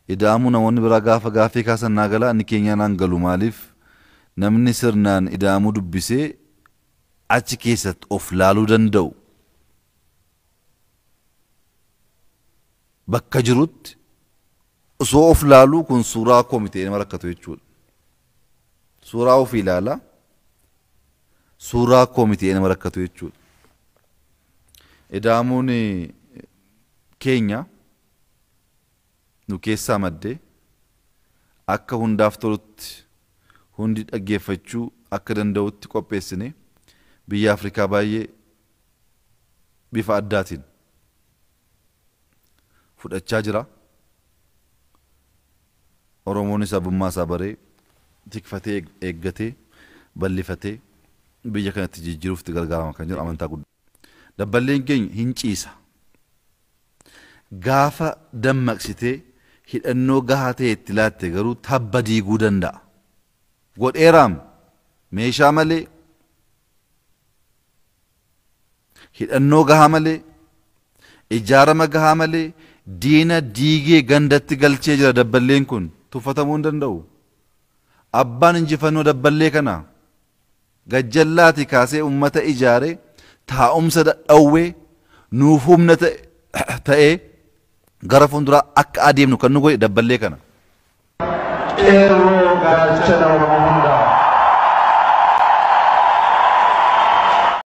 Ida'amuu namoonni biraa gaafa gaaffii kaasan naa gala, inni keenya naan galu. Maaliif namni sirnaan ida'amuu dubbisee achi keessatti of laaluu danda'u bakka jirutti osoo of laaluu kun suuraa koo miti nama rakkatu jechuudha. Suuraa ofii ilaala, suuraa koo miti nama rakkatu jechuudha. Ida'amuun keenya nu keessaa maddee akka hundaaf tolutti, hundi dhaggeeffachuu akka danda'utti qopheessine, biyya Afrikaa baay'ee bifa addaatiin fudhachaa jira. Oromoonis abbummaa isaa baree tikfatee, eeggatee, bal'ifatee biyya kanatti jijjiiruuf itti gargaarama kan jiru amantaa guddaa. Dabballeen keenya hin ciisa. Gaafa dammaqsitee hidhannoo gahaa ta'e itti laatte garuu tabba diiguu danda'a. Godheeraam, meeshaa malee, hidhannoo gahaa malee, ijaarama gahaa malee diina diigee gandatti galchee jira. Dabballeen kun tuffatamuu hin danda'u. Abbaan injifannoo dabballee kana gajjallaati kaasee uummata ijaaree taa'umsa dadhawwee nuuf humna ta'ee gara fuulduraa akka adeemnu kan nu godhe dabballee kana. Qeerroo gaachana Oromoo hundaa.